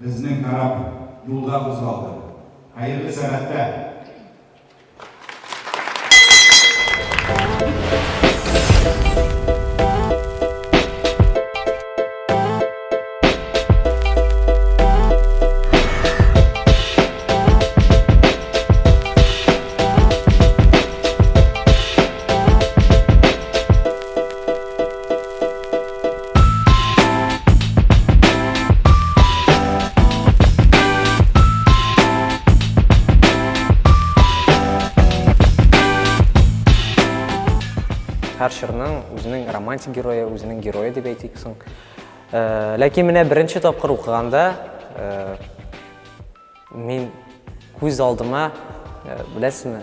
Безнең кораб юлга кузгалды. Хәерле сәгатьтә! Һәр чорның үзенең романтик герое, үзенең герое дип әйтик соң. Ләкин менә беренче тапкыр укыганда Мин күз алдыма, беләсезме,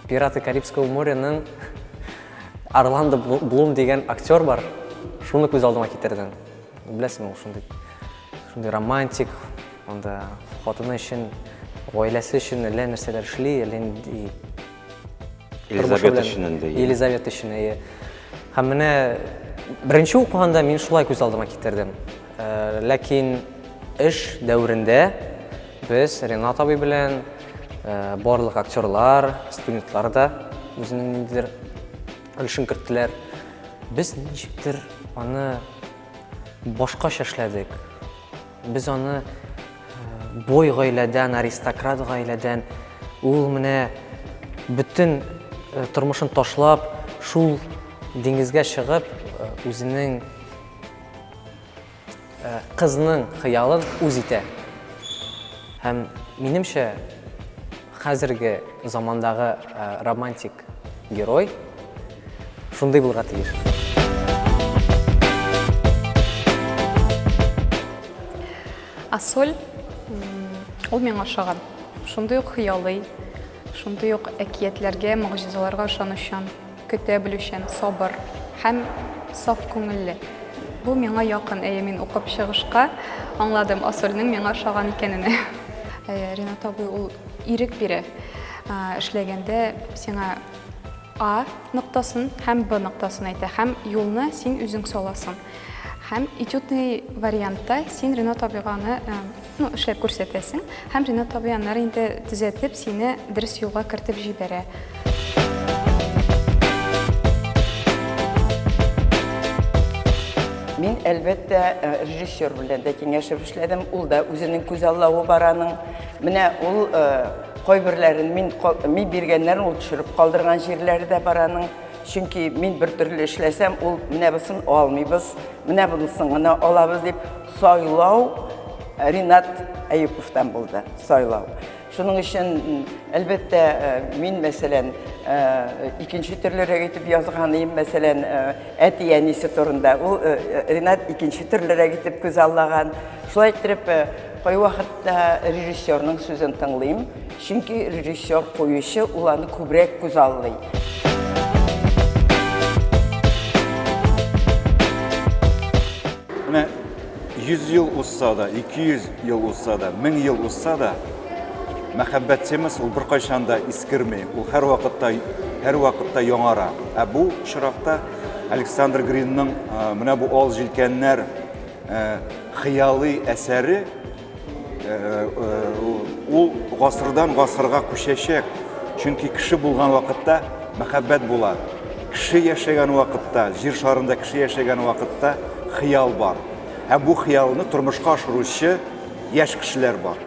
Пираты Карибского моряның Орландо Блум дигән актер бар. Шуны күз алдыма китердем. Беләсезме, ул шундый шундый романтик, анда хатыны өчен, гаиләсе өчен әллә нәрсәләр эшли, әллә нинди Елизавета өчен инде. Елизавета өчен, әйе. Һәм менә беренче укыганда мин шулай күз алдыма китердем. Ләкин эш дәверендә без Ренат абый белән барлык актерлар, студентлар да үзенең ниндидер өлешен керттеләр. Без ничектер аны башкача эшләдек. Без аны бой гаиләдән, аристократ гаиләдән, ул менә бөтен тормышын ташлап, шул диңгезгә чыгып, үзенең кызның хыялын үз итә. Һәм минемчә, хәзерге замандагы романтик герой шундый булырга тиеш. Асоль ул миңа ошаган. Шундый ук хыялый, шундый ук әкиятләргә, могҗизаларга ышанучан. Көтә белүчән, сабыр һәм саф күңелле. Бу миңа якын, әйе, мин укып чыгышка аңладым Асольнең миңа ошаган икәнен. Әйе, Ринат абый ул ирек бирә. Эшләгәндә сиңа А ноктасын һәм Б ноктасын әйтә һәм юлны син үзең саласың. Һәм этюдный вариантта син Ринат абыйга аны ну, эшләп күрсәтәсең һәм Ринат абый аннары инде төзәтеп сине дөрес юлга кертеп җибәрә. Мин, әлбәттә, э, режиссер белән дә киңәшеп эшләдем. Ул да үзенең күзаллавы бар аның. Менә ул э, кайберләрен мин мин биргәннәрен ул төшереп калдырган җирләре дә бар аның. Чөнки мин бер төрле эшләсәм, ул менә бусын алмыйбыз, менә бунысын гына алабыз дип сайлау Ринат Әюповтан булды, сайлау. Шуның өчен, әлбәттә, мин, мәсәлән, икенче төрлерәк итеп язган идем, мәсәлән, әти-әнисе турында. Ул Ринат икенче төрлерәк итеп күзаллаган. Шулай иттереп, кайвакытта режиссерның сүзен тыңлыйм, чөнки режиссер куючы, ул аны күбрәк күзаллый. Менә 100 ел узса да, 200 ел узса да, 1000 ел узса да, мәхәббәт темасы ул беркайчан да искерми, ул һәрвакытта һәрвакытта яңара. Ә бу очракта Александр Гринның менә бу Ал җилкәннәр хыялый әсәре ул гасырдан гасырга күчәчәк. Чөнки кеше булган вакытта мәхәббәт була. Кеше яшәгән вакытта, җир шарында кеше яшәгән вакытта хыял бар. Һәм бу хыялны тормышка ашыручы яшь кешеләр бар.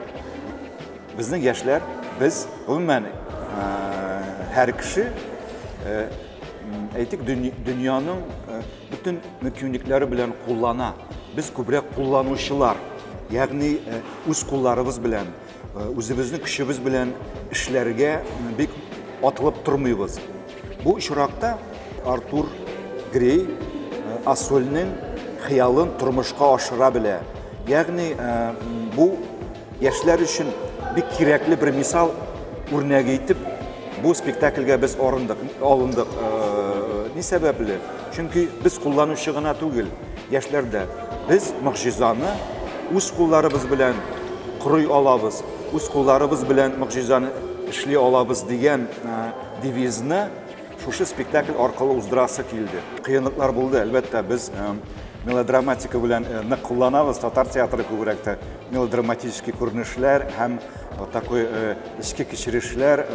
Безнең яшьләр, без, гомумән, һәр кеше, әйтик, дөньяның бөтен мөмкинлекләре белән куллана. Без күбрәк кулланучылар, ягъни үз кулларыбыз белән, үзебезнең көчебез белән эшләргә бик атылып тормыйбыз. Бу очракта Артур Грей Ассольнең хыялын тормышка ашыра белә. Ягъни бу яшьләр өчен бик кирәкле бер мисал үрнәге итеп бу спектакльгә без арындык, алындык. Ни сәбәпле? Чөнки без кулланучы гына түгел, яшьләр дә. Без могҗизаны үз кулларыбыз белән корый алабыз, үз кулларыбыз белән могҗизаны эшли алабыз дигән девизны шушы спектакль аркылы уздырасы килде. Кыенлыклар булды, әлбәттә, без мелодраматика белән нык кулланабыз. Татар театры күбрәк тә мелодраматический күренешләр һәм вот такой эчке кичерешләр,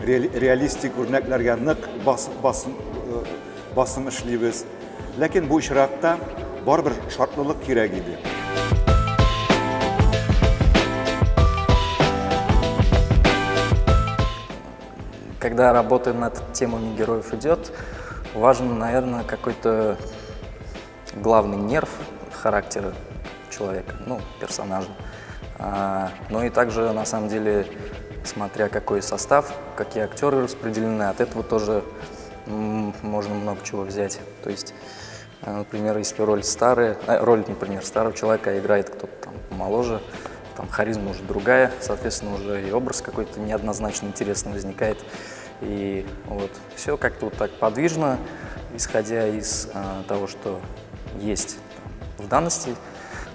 реалистик үрнәкләргә нык басым эшлибез. Ләкин бу очракта барыбер шартлылык кирәк иде. Когда работа над темами героев идет, важен, наверное, какой-то главный нерв характера человека, ну, персонажа. Ну и также, на самом деле, смотря какой состав, какие актеры распределены, от этого тоже можно много чего взять. То есть, например, если роль старая, роль, например, старого человека играет кто-то там помоложе, там харизма уже другая, соответственно, уже и образ какой-то неоднозначно интересный возникает. И вот все как-то вот так подвижно, исходя из того, что есть там, в данности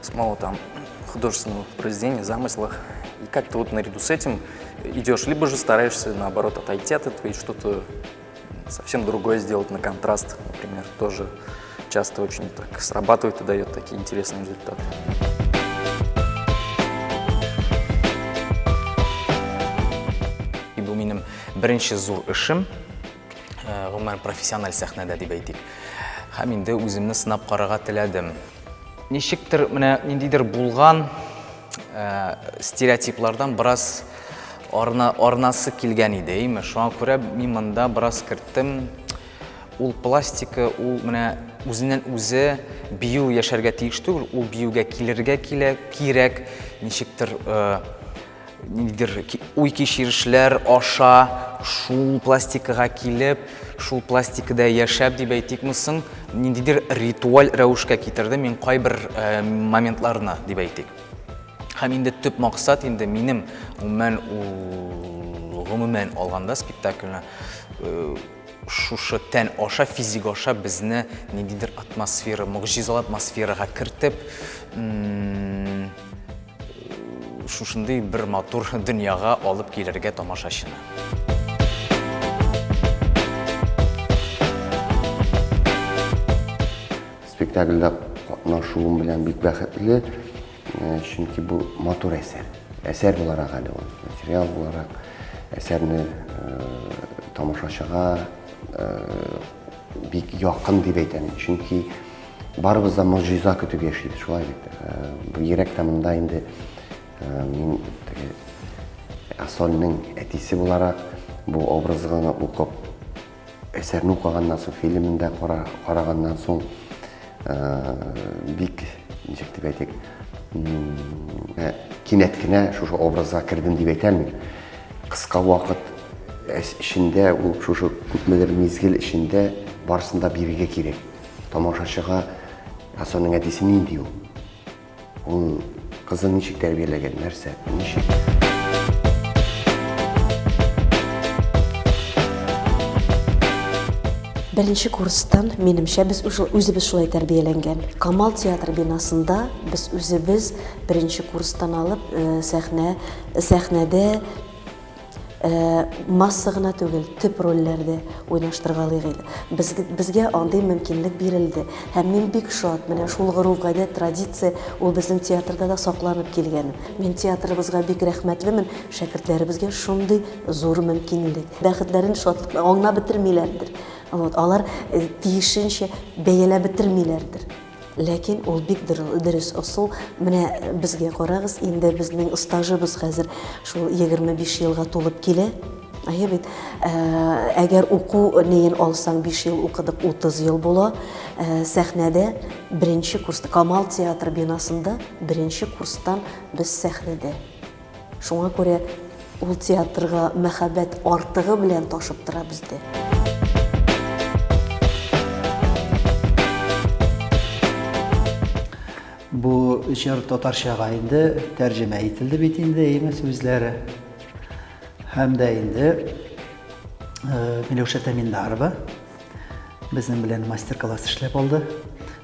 самого там художественного произведения, замысла. И как-то вот наряду с этим идешь, либо же стараешься, наоборот, отойти от этого и что-то совсем другое сделать на контраст, например, тоже часто очень так срабатывает и дает такие интересные результаты. Бу минем беренче зур эшем, гомумән профессиональ сәхнәдә дип әйтик. Һәм инде үземне сынап карарга теләдем. Ничектер менә ниндидер булган стереотиплардан бераз арна, арнасы килгән иде, әйме? Шуңа күрә мин монда бераз керттем. Ул пластика, ул менә үзеннән үзе бию яшәргә тиеш түгел, ул биюгә килергә килә, кирәк, ничектер ниндидер уй-кичерешләр аша шул пластикага килеп, шул пластикада яшәп дип әйтикме соң, ниндидер ритуаль рәвешкә китерде мин кайбер моментларны дип әйтик. Һәм инде төп максат инде минем гомумән ул гомумән алганда спектакльне шушы тән аша, физик аша безне ниндидер атмосфера, могҗизалы атмосферага кертеп, шушындый бер матур дөньяга алып килергә тамашачыны. Спектакльдә катнашуым белән бик бәхетле, чөнки бу матур әсәр. Әсәр буларак әле ул, материал буларак әсәрне тамашачыга бик якын дип әйтәм. Чөнки барыбыз да могҗиза көтеп яшибез, шулай бит. Бигрәк тә монда инде мин теге Асольнең әтисе буларак бу образны укып, әсәрне укыганнан соң, фильмын да караганнан соң бик, ничек дип әйтик, кинәт кенә шушы образга кердем дип әйтә алмыйм. Кыска вакыт эчендә, ул шушы күпмедер мизгел эчендә барысын да бирергә кирәк. Тамашачыга Асольнең әтисе нинди ул? Ул кызын ничек тәрбияләгән, нәрсә, ничек? Беренче курстан, минемчә, без үзебез шулай тәрбияләнгән. Камал театры бинасында без үзебез беренче курстан алып сәхнә, сәхнәдә Масса гына түгел, төп рольләрдә уйнаштыргалыйк иде. Без, безгә андый мөмкинлек бирелде. Һәм мин бик шат, менә шул гореф-гадәт, традиция, ул безнең театрда да сакланып килгән. Мин театрыбызга бик рәхмәтлемен, шәкертләребезгә шундый зур мөмкинлек. Бәхетләрен, шатлыкларын аңлап бетермиләрдер. Вот, алар тиешенчә бәяләп бетермиләрдер. Ләкин ул бик дөрес ысул. Менә безгә карагыз, инде безнең стажыбыз хәзер шул 25 елга тулып килә. Әйе бит. Әгәр уку неен алсаң, 5 ел укыдык, 30 ел була. Сәхнәдә беренче курста, Камал театры бинасында беренче курстан без сәхнәдә. Шуңа күрә ул театрга мәхәббәт артыгы белән ташып тора бездә. Бу җыр татарчага инде тәрҗемә ителде бит инде, әйеме, сүзләре. Һәм дә инде Миләүшә Тәминдарова Безнең белән мастер-класс эшләп алды.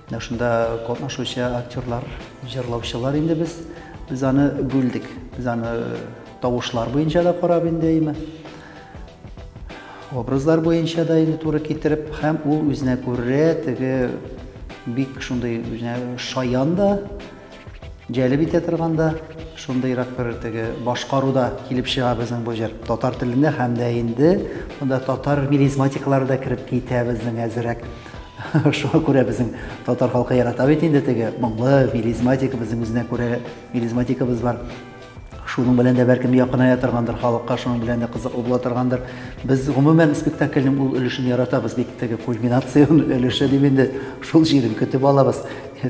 Менә шунда катнашучы актерлар, җырлаучылар инде без. Без аны бүлдек. Без аны тавышлар буенча да карап инде, әйме. Образлар буенча да инде туры китереп, һәм ул үзенә күрә теге Бик шундый үзенә шаян да, җәлеп итә торган да, шундыйрак бер теге башкаруда килеп чыга безнең бу җыр. Татар телендә һәм дә инде монда татар мелизматикалары да кереп китә безнең әзерәк. Шуңа күрә безнең татар халкы ярата бит инде теге моңлы мелизматика, безнең үзенә күрә мелизматикабыз бар. Шуның белән дә бәлкем якыная торгандыр халыкка, шуның белән дә кызыклы була торгандыр. Без гомумән спектакльнең ул өлешен яратабыз, бик теге кульминацион өлеше дип инде шул җирен көтеп алабыз.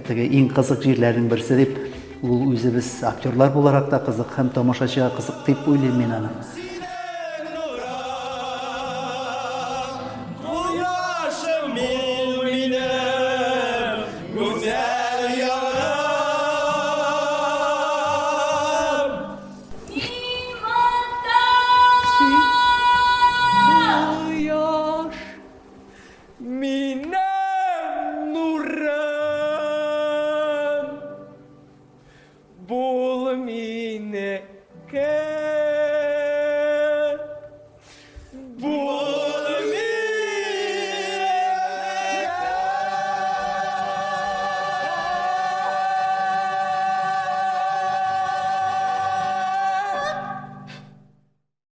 Теге иң кызык җирләрнең берсе дип ул үзебез актерлар буларак та кызык һәм тамашачыга кызык дип уйлыйм мин аны. Бул минеке.